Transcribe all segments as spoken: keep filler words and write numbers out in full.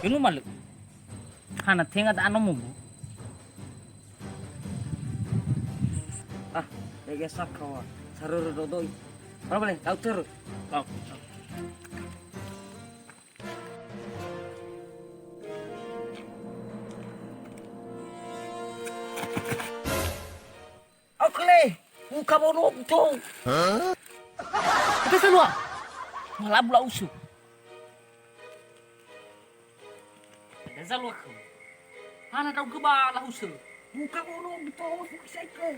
Kenu malö. Hana tenga da anomu bu. Ah, ya biasa kawa. Saruru dodoi. Mana boleh? Kau terus. Kau. Au kele, uka bono buto. Hah? Ada salua. Malabu la usu. Ada salua kau. Hana dau geba la usu. Uka bono buto, usu kisai kau.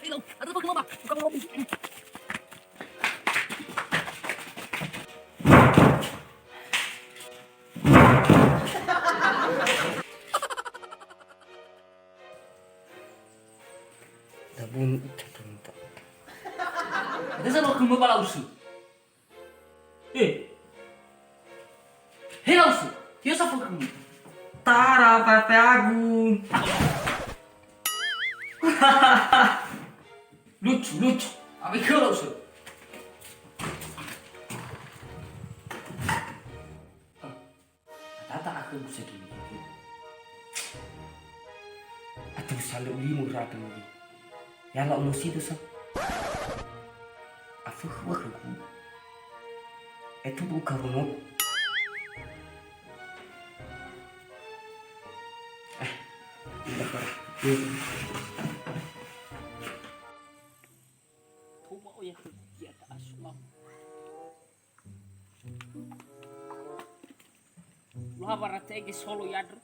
Ayo, ada apa kemaba? Uka bono buto. Dabun ita tentang. Ada salua kemaba la usu. Eh. He la usu, tio sa fakhu. Tara, papagu. Lucu, lucu. Apa ikut la usu? Tata aku bisa gini. Atau selalu limu rata mungkin. Ya Allah, Allah situ sa. Afuh, wah, aku. Itu bukan rumah. Eh, udah, udah. Coba, oh ya, kerja tak asuh. Luha barate ege solo yadro.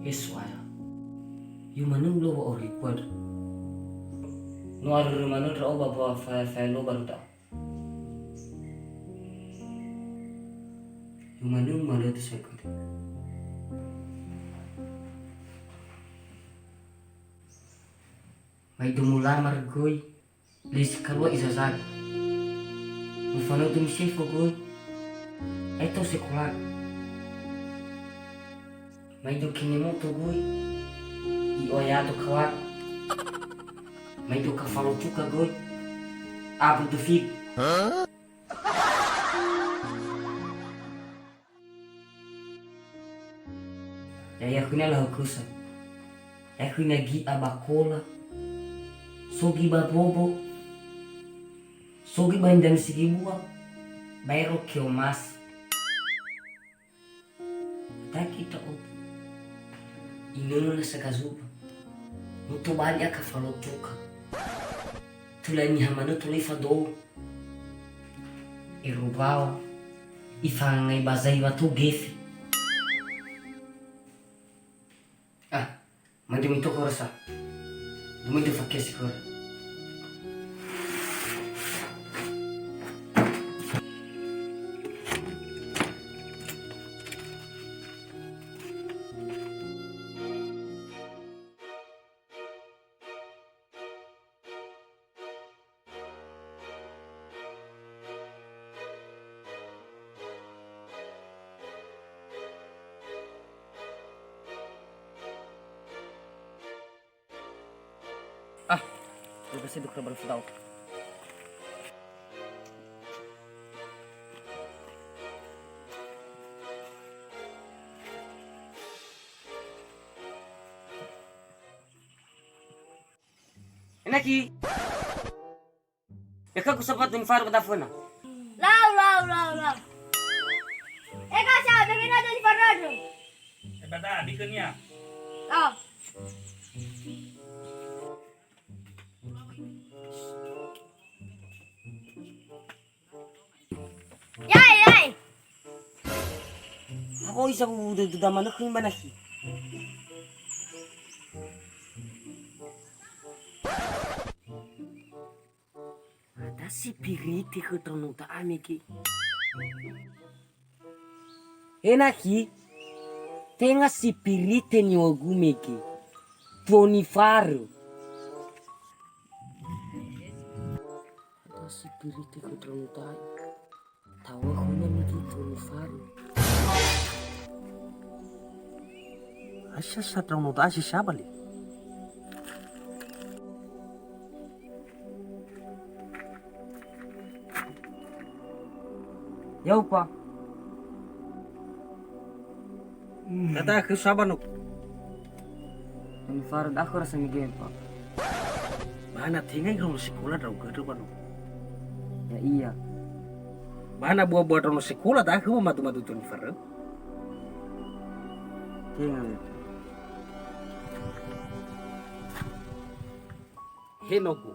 He So'aya, umanö ulo wa'aurikua ndra. No arörö manö ndra'o ba mbaŵa faya-faya lo ba luta. Umanö umalö tesaigöri. Mai domo lamar göi. Lesi kalua izazagi. Mufanö dumi sefo göi. Aeto sekola. Mai do kene moto göi. I'oyado kawan. Mai do kafalo cuka göi. Abu tufik. Ya'ia khönia lahukusa. Ya'ia khönia gi'a ba kola. So gi ba bobo. So gi ba ndanö sigi bua. Baero keomasi. Taki ta'otu. Inöno nasa gazuba. No tobali aka falotuka. Tulai niha manö toloi fadou. Ero bawa, ifangai ba zaiwa tou gefe. Ah, mandi mito khöra sa. Dumai tefakesi khöra. Ah, coba sih dokter baru tahu. Enaki. Eka ku sapat ni faru kata fena. Lau, lau, lau, lau. Eka sa, bagaimana tadi faru? Eka tadi kenia. Lau. Yae, yae. Ako isa ku duda manö khömi ba nakhi. Ada si piriti khö taunu ta amiki. He nakhi, Tenga sipiriti niŵa'ögu mege. Tuo nifarö. Ada sipiriti khö ndraono da'a. Taŵa'ö khönia mege tuo nifarö. Hadia sa ndraono da'a si saba le? Ya'o, Pa. Tata khö saba no. Tuo nifarö da'a khöra samege, Pa. Ba na tenga ndraono sekola ndra'ugö ndrö ba no. Ya'ia. Ba na bua-bua ndraono sekola da'a khö madu-madu tuo nifarö. Tenga le. He nogu.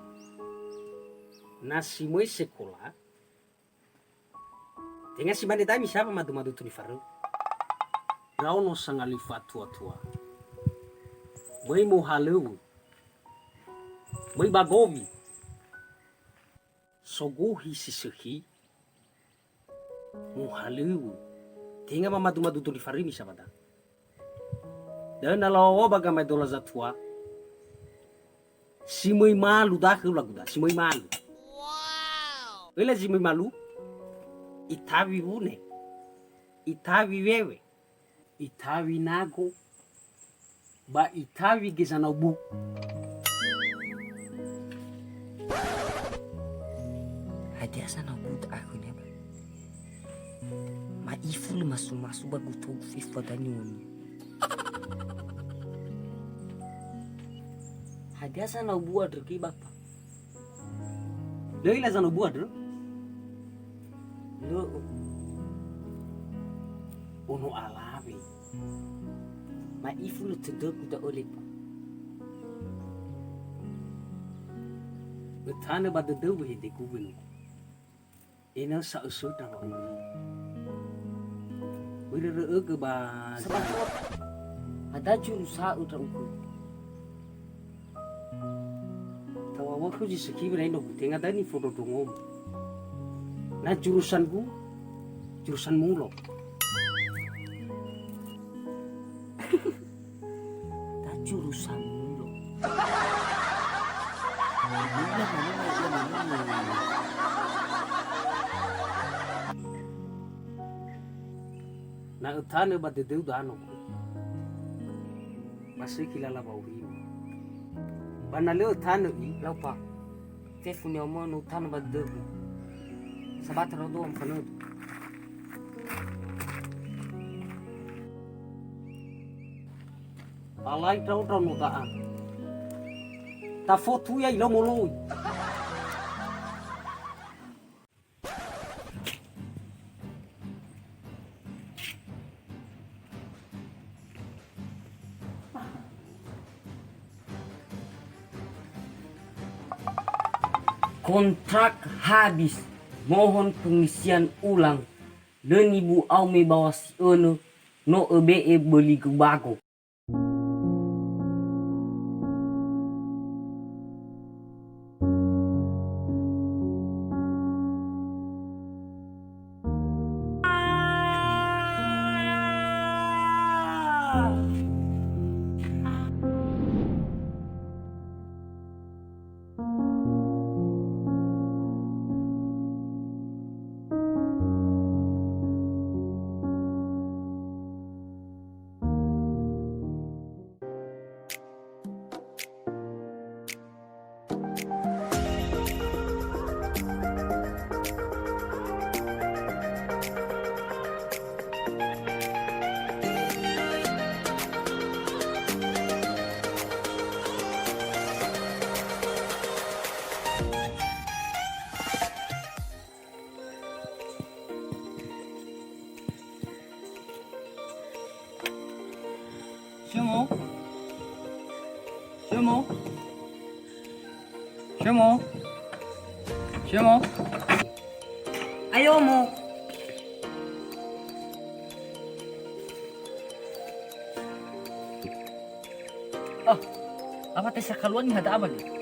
Na si möi sekola, tenga si mane da'a misaba madu-madu tuo nifarö. Ndraono sangalui fa'atua-tua. Möi mohalöŵö. Möi ba gowi. Sogohi si sökhi. Mohalöŵö. Tenga mamadu-madu tuo nifarö misaba da'a. Da'ö na laŵa-ŵa ba gamaedola zatua. Si möi malu da'a khö lagu da'a, si möi malu. Öila zi möi malu? Itawi wune. Itawi wewe. Itawi nago. Ba itawi ge zanao bu. Hadia zanao bu da'a khönia ba? Ma'ifu lö masu-masu ba gutogu fefu ba dania. Hadia zanao bu andrö göi, Bapa? Lö öila zanao bu andrö? Lö. Ono alawe. Ma'ifu lö tödögu da'ö, le, Pa. Ötanö ba dödöu, we hedegu, we nogu. Ena'ö sa ösöndra wa'auri. Börö rö'ögö ba. Sabato. Ada jurusa'ö ndra'ugö. Taŵa'ö khö zi sökhi wira ino gu tenga da'ö nifondrondrongomu. Na jurusangu, jurusan mulo. Da jurusan mulo. Na ötanö ba dödöu dano. Ba sökhi lala wa'aurima. Ba na lö ötanö i, lau Pa. Fefu ni'amö'ö no utanö ba dödögu. Sabata ndra'odo mfanödu. Alai ndrao-ndrao no da'a. Tafotu ia ilo moloi. Kontrak habis, mohon pengisian ulang, lö nibu'au me bawa si'önö, no öbe'e böli göbago. Siamo? Siamo? Siamo? Siamo? Ayo mo. Ah, apa tes sakaluan ni hada apa nih?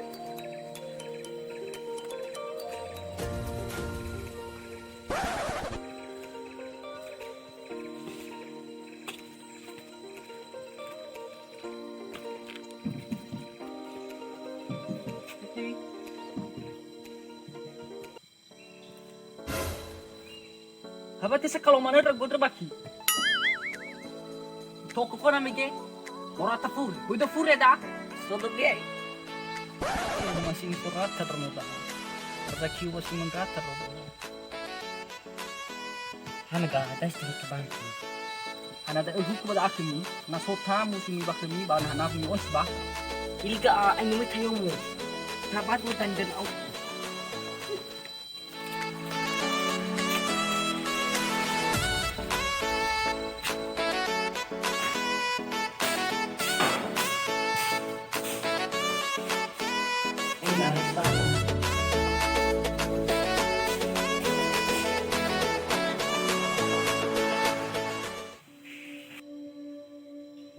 Apa tesa kalau mana ragu terbagi. Toko kona mege. Morata fure. Udah fure dah. Sodo ge. Masih rata ternyata. Kata kiu masih rata ternyata. Hana ga, das tu ke bangku. Hana da hukum ada aku ni. Na so tamu sini bakami ba na hana mi os ba. Ilga a, ayo mai tayomu. Tabat mu tandan au.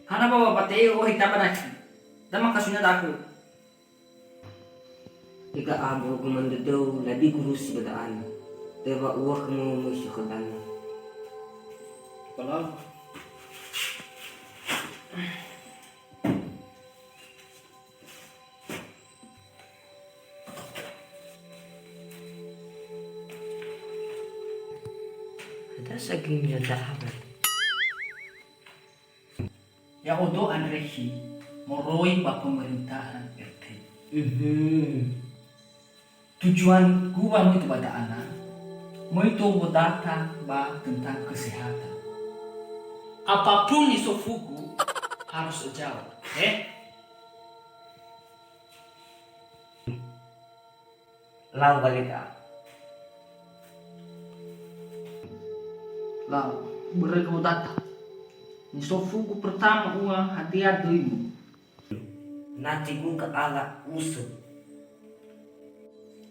Hana bawa bateo ohi tabanaki. Dama kasuna daku. Ega aboro gumandödöu ladi gurusi ba da'ana. Tewa ua khömöu möi si khödana. Kepala. Ada sagini ada apa? Ya'odo andre khi moroi ba pemerintahan R T. Mhm. Tujuan gua möi to ba da'ana, möi to wodata ba tentang kesehatan. Apapun isofugu harus ejawab, eh? Lau baleka. Lau, börö gau data. Nisofugu pertama ua hadia döimu? Nati guka ala usö.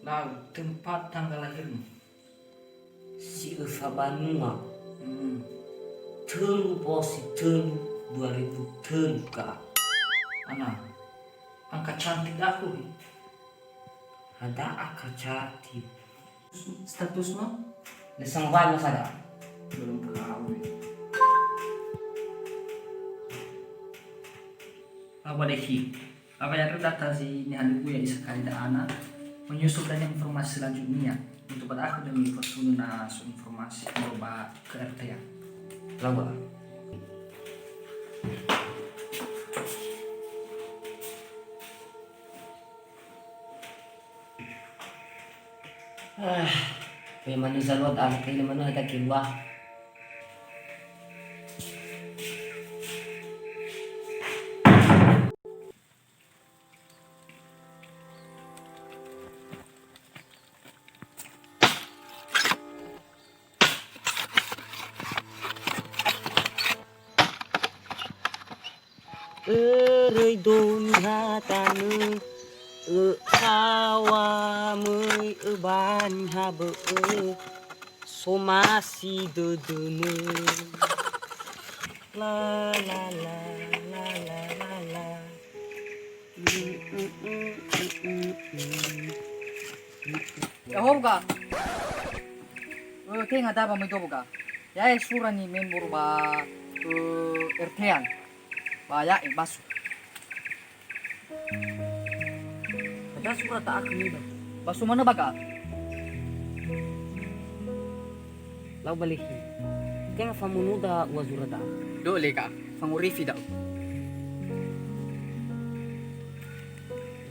Lau, tempat tanggal lahirmu? Si öfa banua. Hmm. Tölu bosi tölu dua ribu tölu ka. Ana, angka cantik aku, he. Ada angka cantik. Statusmu? Lö sangobali masada. Belum kawin. Apa deh, Ki? Apa ya, data si niha lugu ya, isa kali da ana. Menyusul dengan informasi selanjutnya. Untuk pada aku demi Fortuna na so informasi merubah ke R T ya. Lawa. Ah, pe manö zalua ta'ala, pe manö ada keluar. Öröi do niha tanö, öhawa möi öba niha bö'ö, somasi dödömö. La, la, la, la, la, la, la. Ya'ahowu ga. Ö, tenga daba möi dobo ga. Ya'e sura ni member ba, ö, R T-an. Ba ya'e basu. Ada sura ta aku ni ba. Basu mana ba ga? Lau balehi. Tenga famunuda ua zura da'a. Dole ka, fangorifi da'u.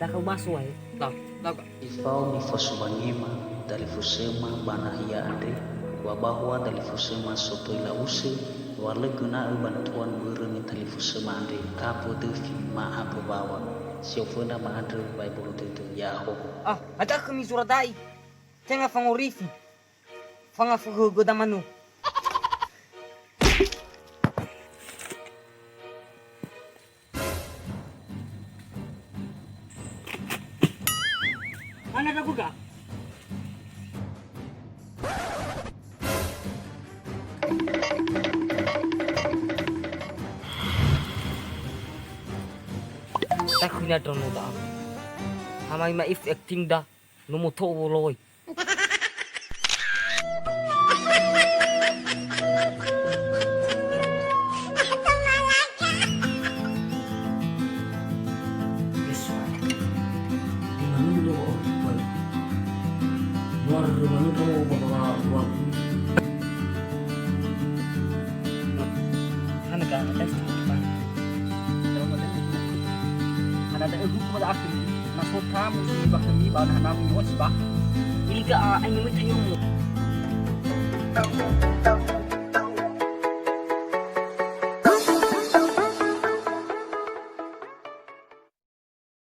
Da kau baso wae. Lau, lau ka. Ifao mifasuwangema dalifusöma ba nahia andre, wa bahwa dalifusöma sotoi la'usö, wa lö göna'ö bantuan börö nitalifusöma andre, kapo döfi, ma'apo wawa. Si oföna ma'andrö wae bolo dödö, ya'ahowu. Ah, hadia khömi zura da'i. Tenga fangorifi. Fangaföhögö da manö. Mana dagu ga? Takhöna drono da. Hamai ma if acting da. Nomo to'o woloi. Besok. Di mana dulu, oh, boy? Luar rumah dulu, bawa uang. Na so tamu si ba khömi ba na hana mi was ba. Iliga a, ai ni mui tayomu.